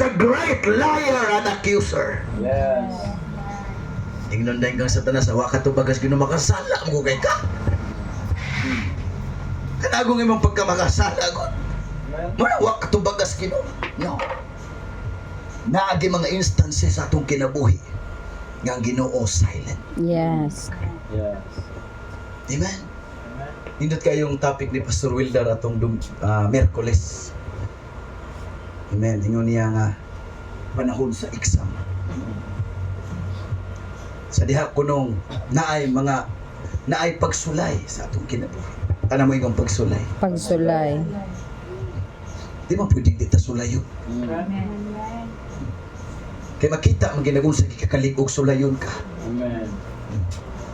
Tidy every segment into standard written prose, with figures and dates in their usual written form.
is a great liar and accuser. Ingnon dayon kang Satanas, wa ka tubagas Ginoo, makasala mo kay ka. Kanagong imong pagkamakasala gud. Muna wa ka tubagas Ginoo. No. Naagi mga instances sa atong kinabuhi nga ang Ginoo silent. Amen. Nindot kayong topic ni Pastor Wildar atong Miyerkules. Amen. Ingon niya nga panahon sa exam. Sa diha kunong naay mga naay pagsulay sa atong kinabuhi. Tanan mo ingong pagsulay. Pagsulay. Di man pwedeng di ta sulayon. Kay makita man ginagun sa gikakalig-og sulayon ka. Amen.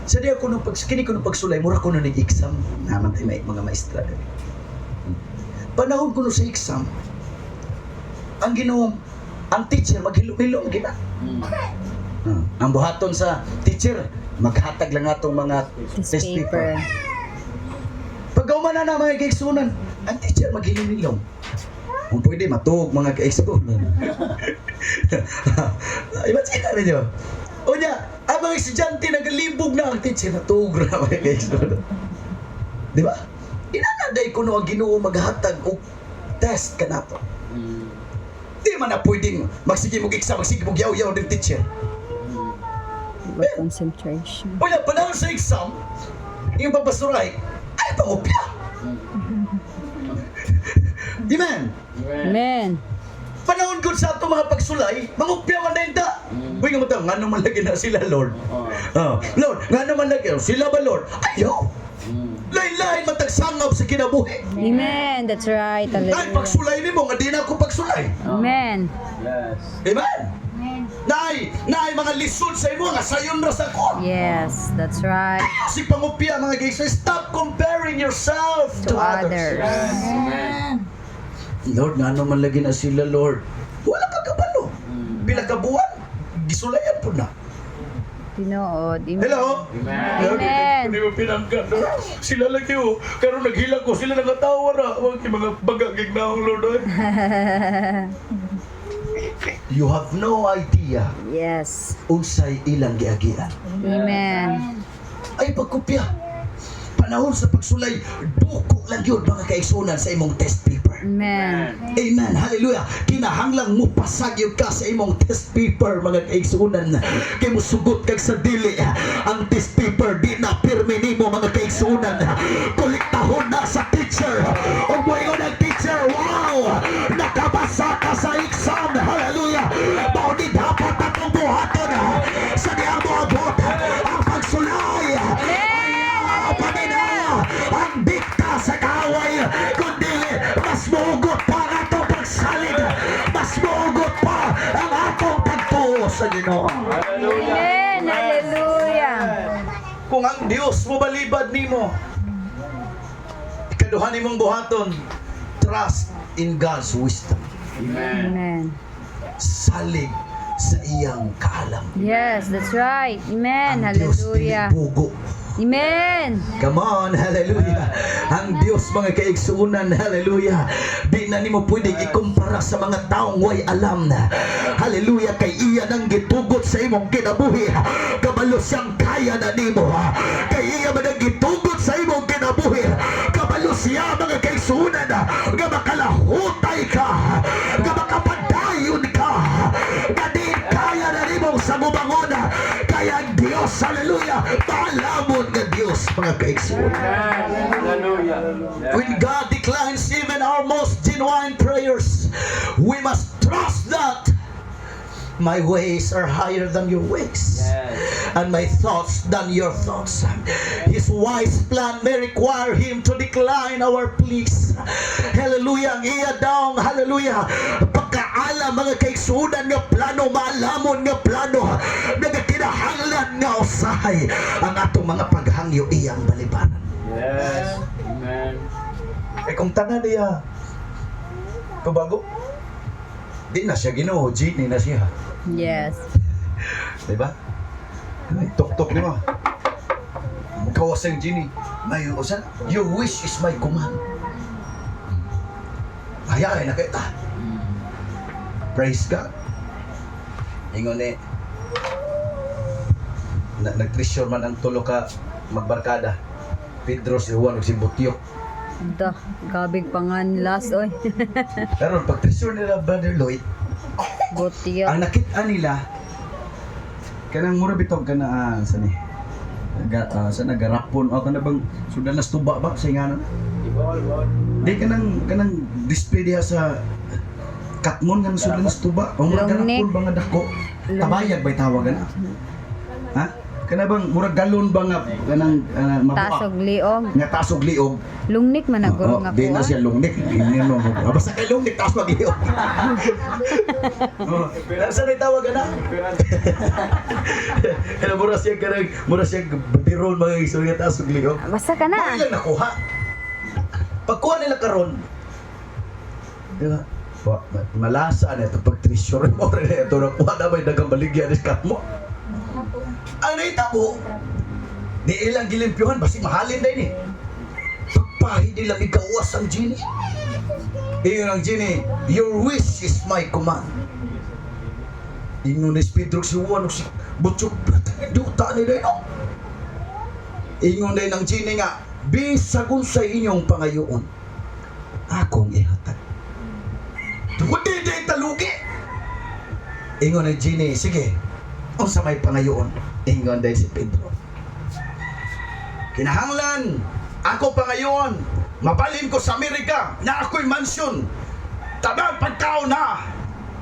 Sa diha kuno pag kini kuno pagsulay, mura kuno nig exam. Naman tay may mga maestra diri. Panahon kuno sa exam, ang Ginoo, ang teacher maghilom-hilom gina. Ang buhaton sa teacher, maghatag lang atong mga test test paper. paper. Pag na na mga kaigsunan, ang teacher maghilom-hilom. Kung pwede, matuog mga kaigsunan. Imagine na ninyo. Unya, ang mga estudyante nagalibog na ang teacher, natuog na mga kaigsunan. Di ba? Inanaday ko no ang Ginoo maghatag og test kanato. Di man na pwedeng magsige mo exam, magsige mo yaw-yaw ng teacher. With concentration. Unya, panahon sa exam, yung papasuray, ay pangupya. Amen. Amen. Panahon gud sa ato mga pagsulay, mangupya man din ta. Uy, nga matang, ngano man lagi na sila, Lord? Oh, Lord, ngano man lagi? Sila ba, Lord? Ayaw! Lain-lain matagsangab sa kinabuhi. Amen. That's right. Ay, Hallelujah. pagsulay nimo nga di na ako pagsulay. Amen. Amen. Naay, naay mga lisod sa imo nga sayon ra sa ko. Yes, that's right. Ayaw si pangupya, mga guys. Stop comparing yourself to To others. others. Amen. Lord, ngano man lagi na sila, Lord? Wala ka kabalo. Pila ka buwan, gisulayan po na. Tinuod. Amen. Hello? Amen. Amen. Hindi mo pinangga, Lord. Sila lagi oh. Karon naghilak ko, sila nagatawa na. Huwag yung mga bagagig na akong Lord, oy. You have no idea unsay ilang giagian. Amen. Ay pagkupya. Panahon sa pagsulay, duko lang yun mga kaigsunan sa imong test paper. Amen. Amen. Hallelujah. Kinahanglang mo pasag ka sa imong test paper, mga kaigsunan. Kay mo sugot kag sa dili. Ang test paper di na pirmi nimo, mga kaigsunan. Kolektahon na sa teacher. Ug moingon ang teacher, "Wow! Nakabasa ka sa exam." Hallelujah. Mao ni dapat atong buhaton sa diha mo abot ang pagsulay. Ayaw paminaw ang dikta sa kaaway, kundi mas muugot pa ang atong pagsalig, mas muugot pa ang atong pagtuo sa Ginoo. Amen. Hallelujah. Kung ang Dios mo balibad nimo, ikaduha nimong buhaton, trust in God's wisdom. Amen. Amen. Salig sa iyang kaalam. Yes, that's right. Amen. Ang Diyos dili Hallelujah. bugo. Amen. Come on, hallelujah. Ang Diyos, mga kaigsuunan, hallelujah. Di na nimo pwedeng ikumpara sa mga taong way alam na. Hallelujah, kay iya nang gitugot sa imong kinabuhi. Kabalo siyang kaya na nimo. Kay iya man ang gitugot sa imong kinabuhi. Kabalo siya, mga kaigsuunan, nga makalahutay ka, nga makapadayon ka. Nga di kaya na nimong sangubangon. Kaya ang Diyos, hallelujah, maalamon nga Diyos, mga kaigsuunan. Hallelujah. When God declines even our most genuine prayers, we must trust that my ways are higher than your ways and my thoughts than your thoughts. His wise plan may require him to decline our pleas. Hallelujah. Ang iya daw, hallelujah, pagkaalam, mga kaigsunan, nga plano, maalamon nga plano, nagakinahanglan nga usahay ang atong mga paghangyo iyang balibaran. Yes. Amen. Eh kung tanan niya, kabago, di na siya Ginoo, genie na siya. Di ba? Ay, tok-tok ni mo. Kawas ang genie. May usan, "Your wish is my command." Hayaan na kita. Praise God. Ingon ni na, nag-treasure man ang tulo ka magbarkada. Pedro, si Juan ug si Butyo. Da, gabig panganlas oy. Pero pag treasure nila, Brother Lloyd, Butyo. ang nakita nila kanang mura bitog kana sa ni ga, sa nagarapon o kana bang sudan nas tuba ba sa ingana? Ibol, bol. Di kanang display diha sa Katmon nga sudan nas tuba o mura Long neck. garapon ba nga dako, tabayag bay tawagan na, ha, kana bang mura galon ba nga kanang mabuak Tasog liog. nga tasog liog. Lungnik man naguro Oo, nga di ko. na siya lungnik. Hindi mo. Basta kay lungnik, taas magliog. Oh, nasa na tawag na? Kaya mura siya kanang, mura siya biron mga istorya taas og liog. Basta ka Mao na. ilang nakuha. Pagkuha nila karon, di ba? Malasa na ito pag treasure mo rin ito nakuha na may dagang baligya ni mo. Ang nahitabo, di ilang gilimpyuhan, basi mahalin din eh. Pagpahid nila ikawas ang genie. Iyon ang genie, "Your wish is my command." Ingon ni Pedro, si Juan, si Butchok, duta nila no. Ingon din ang genie nga, "Bisag unsay inyong pangayoon, akong ihatag." Tungod di di talugi. Ingon ni genie, "Sige, unsa may pangayoon?" Ingon din si Pedro, "Kinahanglan, ako pangayoon, mabalhin ko sa Amerika na ako'y mansyon. Tabang pagkaon na."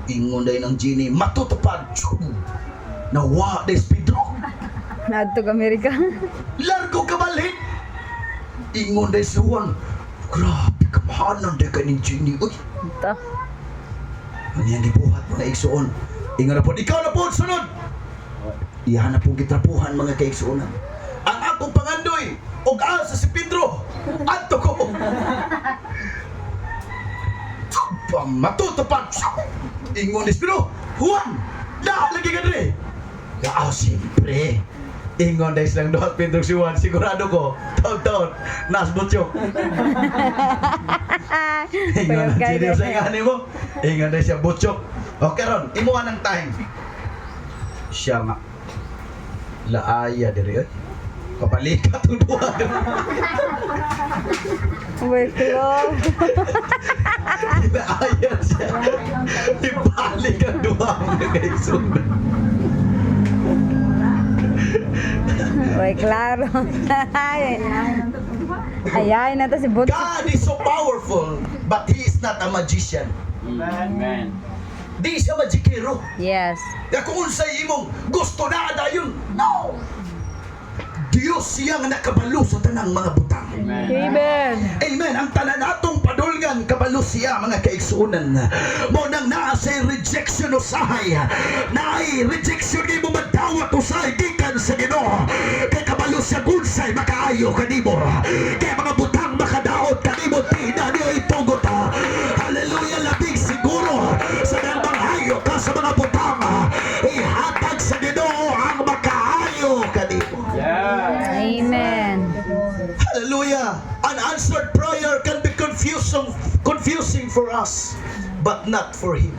Ingon din ang genie, "Matutupad." Nawa des Pedro. Naadtog Amerika. Largo ka balhin. Ingon din si Juan, "Grabe kamahalan di ka ni genie. Uy," Da. ano yan gibuhat mo na igsuon? Ingon na po, "Ikaw na po, sunod!" Iyan na pong gitrapuhan mga kaigsuonan. "Ang akong pangandoy, og asa si Pedro, adto ko." Matutupad! Ingon ni Pedro, "Juan, lagi ka diri." Ah, siyempre. Ingon dahil silang duhat Pedro si Juan, sigurado ko, taon-taon, nasbutyo. Ingon ang Pero genius sa ingani mo. Ingon na siya, "Butchok. Okay ron, imuha ng time." Siya nga, laaya diri oy. Kapalikat ang duha diri. Workflow. Laaya siya. Ibalik ang duha mga kaigsuonan. Uy, klaro. Ayay na to si Butchok. God is so powerful, but He is not a magician. Amen. Di siya magikero. Ya kung unsay imong gusto na dayon. No! Diyos siya nga nakabalo sa tanang mga butang. Amen. Amen. Amen. Ang tanan atong padulngan kabalo siya mga kaigsuonan. Mo nang naa sa rejection usahay. Naay rejection nimo madawat usahay gikan sa Ginoo. Kay kabalo siya unsay makaayo kanimo. Kay mga butang makadaot kanimo di na niya itugot. Hallelujah, labing siguro sa nang hayo ka sa mga butang. Ihatag sa Ginoo ang makaayo kanimo. Yes. Amen. Hallelujah. Unanswered prayer can be confusing for us, but not for Him.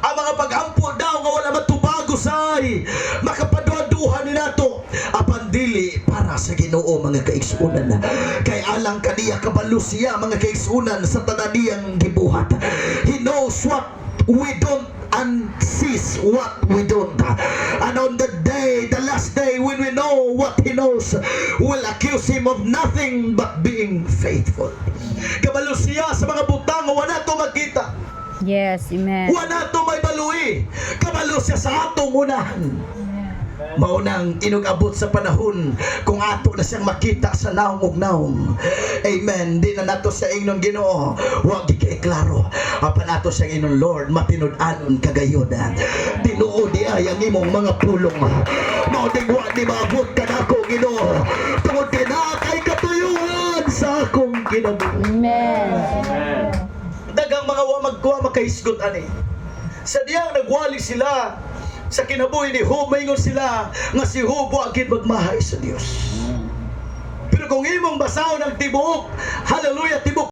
Ang mga pag-ampo daw nga wala matubag usay, makapaduha-duha ni nato apan dili para sa Ginoo mga kaigsuonan. Kay alang kaniya kabalo siya mga kaigsuonan sa tanan niyang gibuhat. He knows what we don't and sees what we don't. And on the day, the last day, when we know what He knows, will accuse Him of nothing but being faithful. Kabalo siya sa mga butang nga wala to makita. Yes, amen. Wala to may balui. Kabalo siya sa atong unahan. Maunang inug-abot sa panahon kung ato na siyang makita sa naong ug naong. Amen. Di na nato siya ingnon, "Ginoo, wa gi kay klaro." Apan ato siyang ingnon, "Lord, matinud-anon kagayon. Tinuod di ay ang imong mga pulong. Mao ding wa ni maabot kanako, Ginoo. Tungod kay naa kay katuyuan sa akong kinabuhi." Amen. Amen. Dagang mga wa magkuha makahisgot ani. Sa diyang nagwali sila sa kinabuhi ni Job, maingon sila nga si Job wa gid magmahay sa Dios. Pero kung imong basahon ang tibuok, hallelujah, tibuok